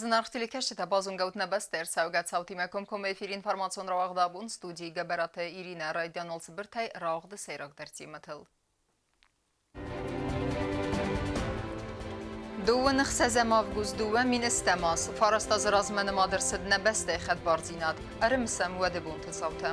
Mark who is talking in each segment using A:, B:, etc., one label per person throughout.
A: Зынаргъ телекӕсджытӕ, базонгӕут нӕ бӕстӕ ӕрцӕугӕ цаутимӕ комкоммӕ эфиры информацион рауагъды абон студийы Гӕбӕраты Иринӕ райдианыл цыбыртӕй рауагъды сӕйрагдӕр темӕтыл. Дыууын ӕхсӕзӕм август 2007 аз фараст азы размӕ нымад ӕрцыд нӕ бӕстӕйы хӕдбардзинад. Ӕрымысӕм уӕды бонты цаутӕ.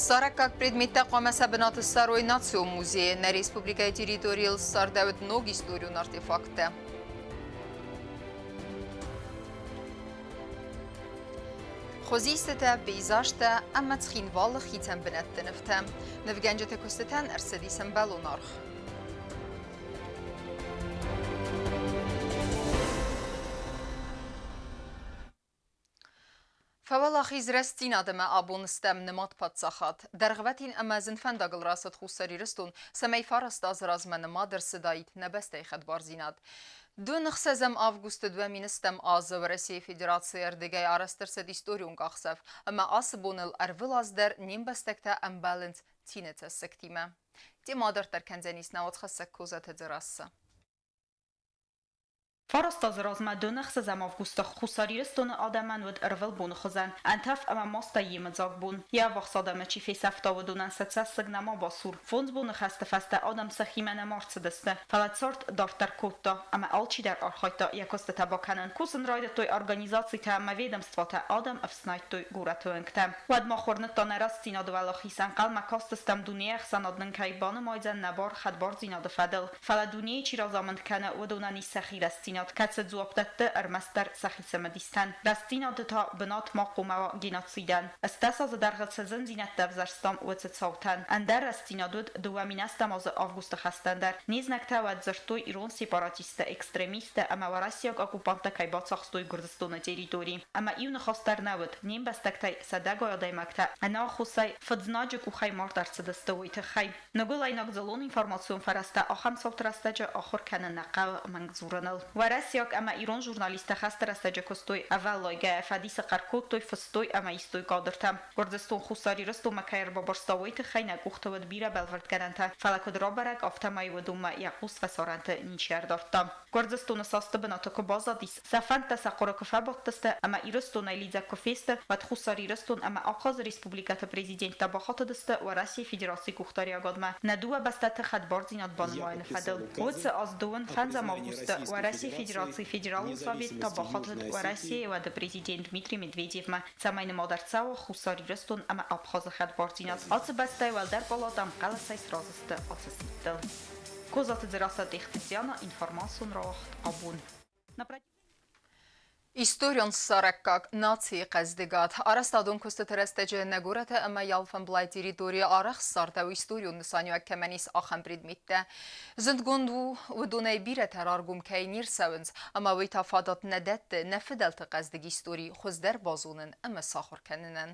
A: Ссарӕггаг предметтӕ хъуамӕ сӕ бынаты ссарой Национ музейы. Нӕ республикӕйы территорийыл ссардӕуыд ног историон артефакттӕ. Хуызистытӕ, пейзажтӕ ӕмӕ Цхинвалы хицӕн бынӕтты нывтӕ. Нывгӕнджыты куыстытӕн ӕрцыдис ӕмбӕлон аргъ. Фӕуӕлахиз рӕстдзинад ӕмӕ абон стӕм нымад паддзахад. Дӕргъвӕтин ӕмӕ зын фӕндагыл рацыд Хуссар Ирыстон, цӕмӕй фараст азы размӕ нымад ӕрцыдаид нӕ бӕстӕйы хӕдбардзинад. Дыууын ӕхсӕзӕм августы 2007 азы Уӕрӕсейы Федерацийы ӕрдыгӕй арӕзт ӕрцыд историон къахдзӕф, ӕмӕ ацы боныл ӕрвылаз дӕр не мбӕстӕгтӕ ӕмбӕлынц цины цӕссыгтимӕ. Темӕ адарддӕр кӕндзӕнис нӕ уацхӕссӕг Козаты Дзерассӕ.
B: Фараст азы размӕ доны ӕхсӕзӕм августы Хуссар Ирыстоны адӕмӕн уыд ӕрвылбоны хуызӕн ӕнтӕф ӕмӕ мастӕй йемыдзаг бон. Йӕ ӕввахс адӕмы чи фесӕфта, уыдонӕн сӕ цӕссыг нӕма басур. Фондз боны хӕсты фӕстӕ адӕм сӕхимӕ нӕма рцыдысты, фӕлӕ цард дарддӕр кодта, ӕмӕ алчидӕр архайдта йӕ куыстытӕ бакӕнын. Кусын райдыдтой организацитӕ ӕмӕ ведомствотӕ, адӕм ӕфснайдтой горӕты уынгтӕ. Уӕд мах уырныдта нӕ рӕстдзинады уӕлахиз, ӕнхъӕлмӕ кастыстӕм дунейы ӕхсӕнад нын кӕй банымайдзӕн нӕ бар хӕдбардзинады фӕдыл. Фӕлӕ дунейы чи разамынд кӕны, уыдонӕн ис сӕхи рӕстдзинад, кӕцы дзуапп дӕтты ӕрмӕстдӕр сӕхи цымыдистӕн. Рӕстдзинады та бынат ма хъуамӕ уа геноцидӕн. Ӕстдӕс азы дӕргъы цы зындзинӕдтӕ ӕвзӕрстам, уыцы цаутӕн. Ӕндӕр рӕстдзинад уыд 2007 азы августы хӕстӕн дӕр. Не знӕгтӕ уӕд дзырдтой, ирон сепаратисттӕ, экстремисттӕ ӕмӕ уӕрӕсейаг оккупанттӕ кӕй бацахстой Гуырдзыстоны территори. Ӕмӕ иу ныхас дӕр нӕ уыд, не мбӕстӕгтӕй сӕдӕгай адӕймӕгтӕ ӕнӕаххосӕй фыдзнаджы къухӕй мард ӕрцыдысты, уый тыххӕй. Ныгуылӕйнаг дзыллон информацион фӕрӕзтӕ ахӕм цауты рӕстӕджы ахуыр кӕнын нӕ хъӕуы мӕнг дзурыныл. Уӕрӕсейаг ӕмӕ ирон журналисттӕ хӕсты рӕстӕджы куыстой ӕвӕллайгӕйӕ, фӕдисы хъӕр кодтой, фыстой ӕмӕ истой кадртӕ. Гуырдзыстон Хуссар Ирыстонмӕ кӕй ӕрбабырста, уый тыххӕй нӕ къухты уыд бирӕ бӕлвырдгӕнӕнтӕ, фӕлӕ куыд рабӕрӕг, афтӕмӕй уыдонмӕ йӕ хъус фӕсарӕнты ничи ӕрдардта. Гуырдзыстоны састы бынаты куы баззадис, сӕ фӕндтӕ сӕ хъуыры куы фӕбадтысты ӕмӕ Ирыстонӕй лидзӕг куы фесты, уӕд Хуссар Ирыстон ӕмӕ Абхазы республикӕты президенттӕ бахатыдысты Уӕрӕсейы Федерацийы къухдариуӕгадмӕ нӕ дыууӕ бӕстӕты хӕдбардзинад банымайыны фӕдыл. Уыцы аз дыууын фӕндзӕм августы Уӕрӕсейы Федерацийы Федералон Совет та бахатыд Уӕрӕсейы уӕды президент Дмитрий Медведевмӕ, цӕмӕй нымад ӕрцӕуа Хуссар Ирыстон ӕмӕ Абхазы хӕдбардзинад. Ацы бӕстӕйы уӕлдӕр палатӕ ӕмхъӕлӕсӕй сразы сты ацы сидтыл. Козаты Дзерассӕ Тъехты Диана, информацион рауагъд абон.
A: Историон ссарӕггаг нацийы хъӕздыгад. Арӕзтадон куыстыты рӕстӕджы нӕ горӕты ӕмӕ алфӕмблай территорийы арӕх ссардӕуы историон нысаниуӕг кӕмӕн ис, ахӕм предметтӕ. Зындгонд у, уыдонӕй бирӕтӕ раргом кӕй не рцӕуынц, ӕмӕ уый та фадат нӕ дӕтты нӕ фыдӕлты хъӕздыг истори хуыздӕр базонын ӕмӕ сахуыр кӕнынӕн.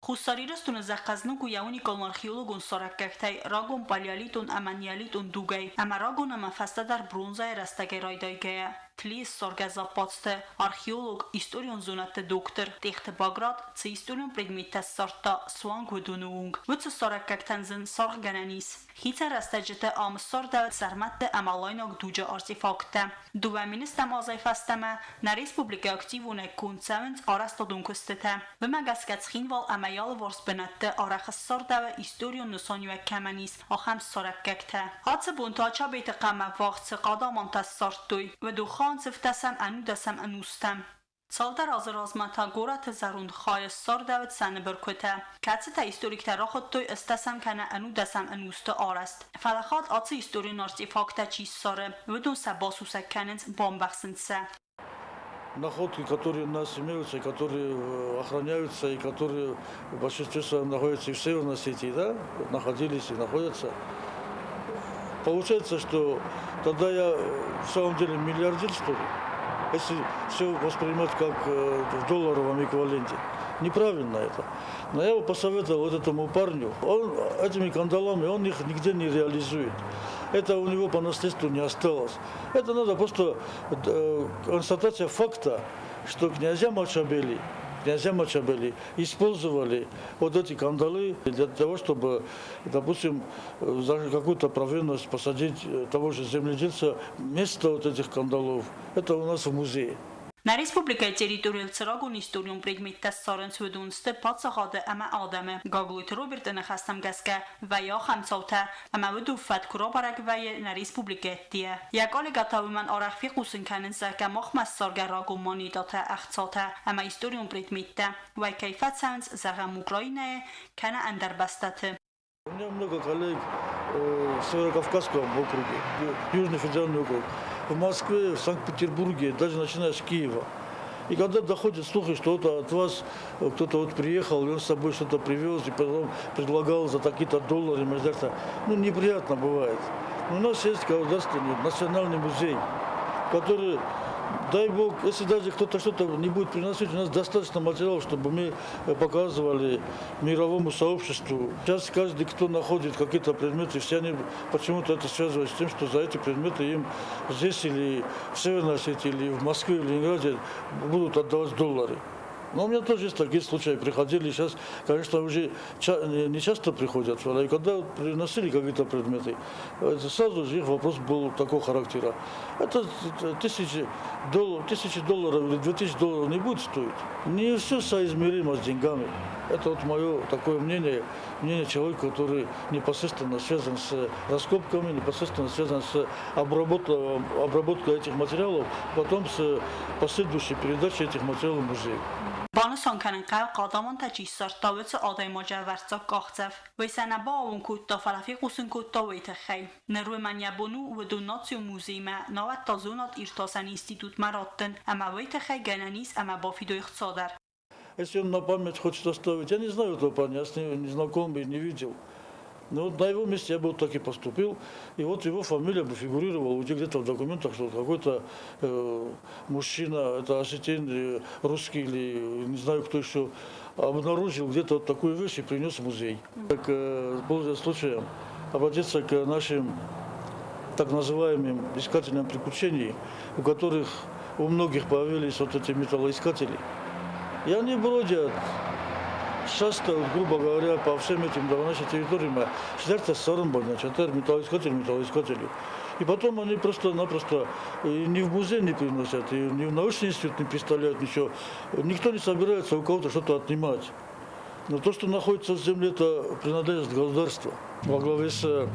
B: Хуссар Ирыстоны зӕххъӕзныг у йӕ уникалон археологон ссарӕггӕгтӕй рагон палеолитон ӕмӕ неолитон дугӕй ӕмӕ рагон ӕмӕ фӕстӕдӕр бронзӕйы рӕстӕгӕй райдайгӕйӕ. Тлийы ссаргӕ зӕппадзты археолог, историон зонӕдты доктор Тъехты Баграт цы историон предметтӕ ссардта суанг уыдоны онг, уыцы ссарӕггӕгтӕн зын саргъгӕнӕн ис. Хицӕн рӕстӕджыты ам ссардӕуыд сӕрмӕтты ӕмӕ алайнаг дуджы артефакттӕ. Дыууӕ мины азӕй фӕстӕмӕ нӕ республикӕйы активонӕй конд цӕуынц арӕзтадон куыстытӕ. Уымӕ гӕсгӕ Цхинвал ӕмӕ йӕ алыварс бынӕтты арӕх ссардӕуы историон нысаниуӕг кӕмӕн ис, ахӕм ссарӕггӕгтӕ. Ацы бонты Ачабеты хъӕмӕ ввахс цы хъадамантӕ ссардтой, уыдохан сыфтӕсӕм ӕнудӕсӕм ӕнустӕм. Цалдӕр азы размӕ та горӕты зӕронд хайы ссардӕуыд сӕны быркуытӕ, кӕцытӕ историктӕ рахуыдтой ӕстдӕсӕм кӕнӕ ӕнудӕсӕм ӕнусты арӕзт. Фӕлӕ хатт ацы историон артефакттӕ чи ссары, уыдон сӕ басусӕг кӕнынц, бамбӕхсынц сӕ.
C: Находки, которые у нас имеются, которые охраняются и которые в большинстве своем находятся и в Северной Осетии, да, находились и находятся. Получается, что тогда я в самом деле миллиардер, что ли? Если все воспринимать как в долларовом эквиваленте. Неправильно это. Но я бы посоветовал вот этому парню, он этими кандалами, он их нигде не реализует. Это у него по наследству не осталось. Это надо просто констатация факта, что князья Мачабели Князя Мачабели использовали вот эти кандалы для того, чтобы, допустим, за какую-то провинность посадить того же земледельца. Место вот этих кандалов, это у нас в музее.
B: Нӕ республикӕйы территорийыл цы рагон историон предметтӕ ссарынц, уыдон сты паддзахады ӕмӕ адӕмы. Гаглойты Роберты ныхӕстӕм гӕсгӕ, вӕййы ахӕм цаутӕ, ӕмӕ уыдон фӕд куы рабӕрӕг вӕййы нӕ республикӕйы ӕддейӕ. Йӕ коллегӕтӕ уымӕн арӕх фехъусын кӕнынц, зӕгъгӕ, махмӕ ссаргӕ рагон монетӕтӕ, ӕхцатӕ ӕмӕ историон предметтӕ уӕй кӕй фӕцӕуынц, зӕгъӕм, Украинӕйы кӕнӕ ӕндӕр бӕстӕты.
C: У меня много коллег в Северокавказском округе, Южный федеральный округ, в Москве, в Санкт-Петербурге, даже начиная с Киева. И когда доходят слухи, что вот от вас кто-то вот приехал, и он с собой что-то привез, и потом предлагал за такие-то доллары, ну, неприятно бывает. Но у нас есть государственный национальный музей, который, дай бог, если даже кто-то что-то не будет приносить, у нас достаточно материалов, чтобы мы показывали мировому сообществу. Сейчас каждый, кто находит какие-то предметы, все они почему-то это связывают с тем, что за эти предметы им здесь или в Северной Осетии, или в Москве, или в Ленинграде будут отдавать доллары. Но у меня тоже есть такие случаи, приходили, сейчас, конечно, уже не часто приходят, и когда приносили какие-то предметы, сразу же их вопрос был такого характера. Это тысячи долларов или 2000 долларов не будет стоить. Не все соизмеримо с деньгами. Это вот мое такое мнение, мнение человека, который непосредственно связан с раскопками, непосредственно связан с обработкой этих материалов, потом с последующей передачей этих материалов в музей.
B: Банысан кӕнын хъӕуы, хъадамантӕ чи ссардта, уыцы адӕймаджы ӕвӕрццаг къахдзӕф. Уый сӕ нӕ бааууон кодта, фӕлӕ фехъусын кодта уый тыххӕй. Ныр уымӕн йӕ бон у уыдон Национ музеймӕ, науӕд та зонад-иртасӕн институтмӕ раттын, ӕмӕ уый тыххӕй гӕнӕн ис ӕмӕ бафидой хца дӕр.
C: Если он на память хочет оставить, я не знаю этого парня, я с ним не знаком и не видел. Но вот на его месте я бы вот так и поступил. И вот его фамилия бы фигурировала у где-то в документах, что какой-то мужчина, это осетин, русский или не знаю кто еще, обнаружил где-то вот такую вещь и принес в музей. Так, пользуясь случаем, обратиться к нашим так называемым искателям приключений, у которых у многих появились вот эти металлоискатели. И они бродят часто, вот, грубо говоря, по всем этим, да, нашей территории, сидят ссарын, значит, металлоискатели, металлоискатели. И потом они просто-напросто и ни в музей не приносят, и ни в научный институт не представляют ничего. Никто не собирается у кого-то что-то отнимать. Но то, что находится в земле, это принадлежит государству. Во главе с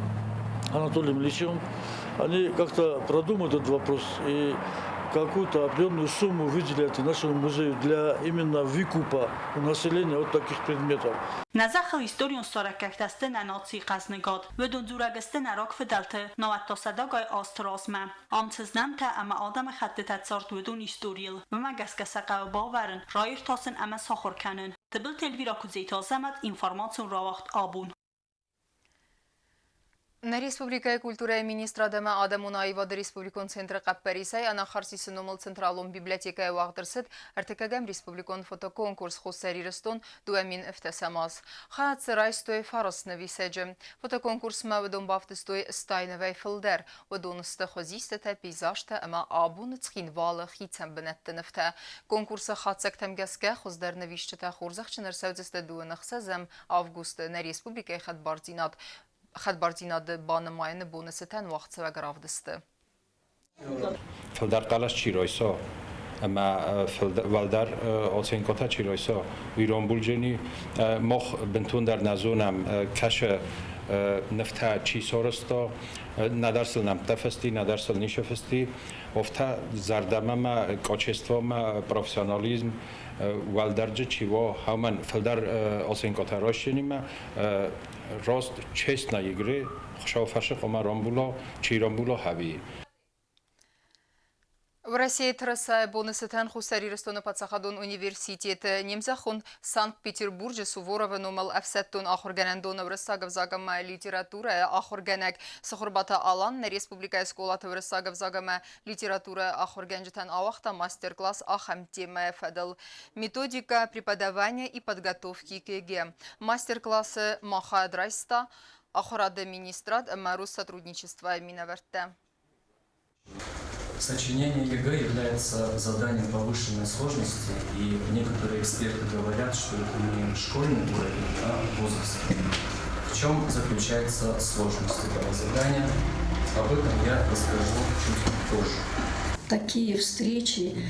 C: Анатолием Ильичем они как-то продумают этот вопрос и какую-то определенную сумму выделят нашему музею для именно выкупа у населения вот таких предметов.
B: Нӕ зӕххыл историон ссарӕггӕгтӕ сты нӕ нацийы хъӕзныгад. Уыдон дзурӕг сты нӕ рагфыдӕлты, науӕд та сӕдӕгай азты размӕ. Ам цы знӕмтӕ ӕмӕ адӕмыхӕттытӕ цард, уыдон историйыл. Уымӕ гӕсгӕ сӕ хъӕуы бавӕрын, раиртасын ӕмӕ сахуыр кӕнын. Тыбылты Эльвира, Куыдзеты Азӕмӕт, информацион рауагъд Абон.
A: Нӕ республикӕйы культурӕйы министрад ӕмӕ адӕмон аивады республикон центры хъӕппӕрисӕй Анахарсисы номыл централон библиотекӕйы уагъд ӕрцыд ӕртыккӕгӕм республикон фотоконкурс «Хуссар Ирыстон 2017 аз». Хайад дзы райстой фараст нывисӕджы. Фотоконкурсмӕ уыдон бавдыстой 80 нывӕй фылдӕр. Уыдон сты хуызистытӕ, пейзажтӕ ӕмӕ абоны Цхинвалы хицӕн бынӕтты нывтӕ. Конкурсы хатдзӕгтӕм гӕсгӕ хуыздӕр нывисджытӕ хорзӕхджын ӕрцӕудзысты 26 августы нӕ республикӕйы хӕдбардзинады банымайыны боны цытӕн уагъдцӕуӕг равдысты.
D: Фылдӕр хъӕлӕс чи райса ӕмӕ уӕлдӕр оценкӕтӕ чи райса, уый рамбулджени. Мах бынтондӕр нӕ зонӕм, кӕсы нывтӕ чи сарӕзта, нӕдӕр сыл нӕмттӕ фысти, нӕдӕр сыл ницы фысти. Афтӕ зӕрдӕмӕ мӕ качествомӕ, профессионализм уӕлдӕрджы чи уа, уымӕн фылдӕр оценкӕтӕ райсдженимӕ раст честной игры Хуыцау фӕрсы хъуамӕ рамбула, чи рамбула хӕви.
A: Уӕрӕсейы тырысайы боны цытӕн Хуссар Ирыстоны паддзахадон университеты не мзӕххон Санкт-Петербурджы Суворовы номыл ӕфсӕддон ахуыргӕнӕндоны уырыссаг ӕвзаг ӕмӕ литературӕйы ахуыргӕнӕг Цыхуырбаты Алан нӕ республикӕйы скъолаты уырыссаг ӕвзаг ӕмӕ литературӕйы ахуыргӕнджытӕн ауагъта мастер-класс ахӕм темӕйы фӕдыл: «Методика преподавания и подготовки к ЕГЭ». Мастер-классы ма хайад райста ахуырады министрад ӕмӕ Россотрудничествойы минӕвӕрттӕ.
E: Сочинение ЕГЭ является заданием повышенной сложности, и некоторые эксперты говорят, что это не школьный уровень, а вузовский. В чем заключается сложность этого задания? Об этом я расскажу чуть позже.
F: Такие встречи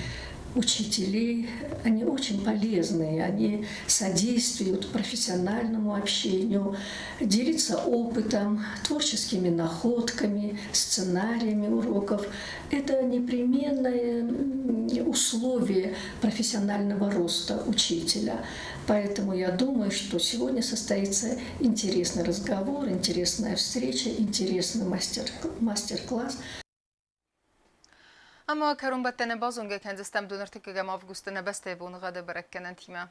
F: учителей, они очень полезные, они содействуют профессиональному общению, делиться опытом, творческими находками, сценариями уроков. Это непременное условие профессионального роста учителя. Поэтому я думаю, что сегодня состоится интересный разговор, интересная встреча, интересный мастер-класс.
A: Ӕмӕ кӕронбӕттӕны базонгӕ кӕндзыстӕм 25 августы нӕ бӕстӕйы боныгъӕды бӕрӕггӕнӕнтимӕ.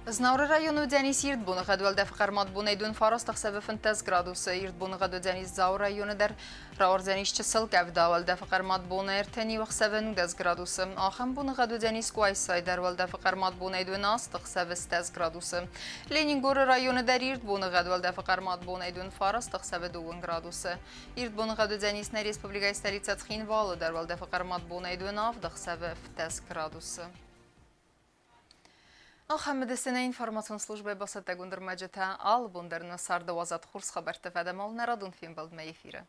A: Знауыры районы уыдзӕнис ирд боныгъӕд уӕлдӕфы хъӕрмад бонӕй дон 9 ӕхсӕвы 15 градусы. Ирд боныгъӕд уыдзӕнис Дзауы районы дӕр. Рауардзӕнис чысыл къӕвда уӕлдӕфы хъӕрмад бонӕй ӕртӕ ӕхсӕвы 19 градусы. Ахӕм боныгъӕд уыдзӕнис Къуайсайы дӕр уӕлдӕфы хъӕрмад бонӕй дон 8 ӕхсӕвы 10 градусы. Ленингоры районы дӕр ирд боныгъӕд уӕлдӕфы хъӕрмад бонӕй дон 9 ӕхсӕвы 2 градусы. Ирд боныгъӕд уыдзӕнис нӕ республикӕйы столицӕ Цхинвалы дӕр уӕлдӕфы хъӕрмад бонӕй дон 7 ӕхсӕвы 10 градусы. Ахӕм медицинӕ информацион службӕйы бацӕттӕгонд ӕрмӕджытӕ алы бон дӕр нӕ царды уадзӕд хорз хабӕртты фӕдӕмал нӕ радон фембӕлдмӕ эфиры.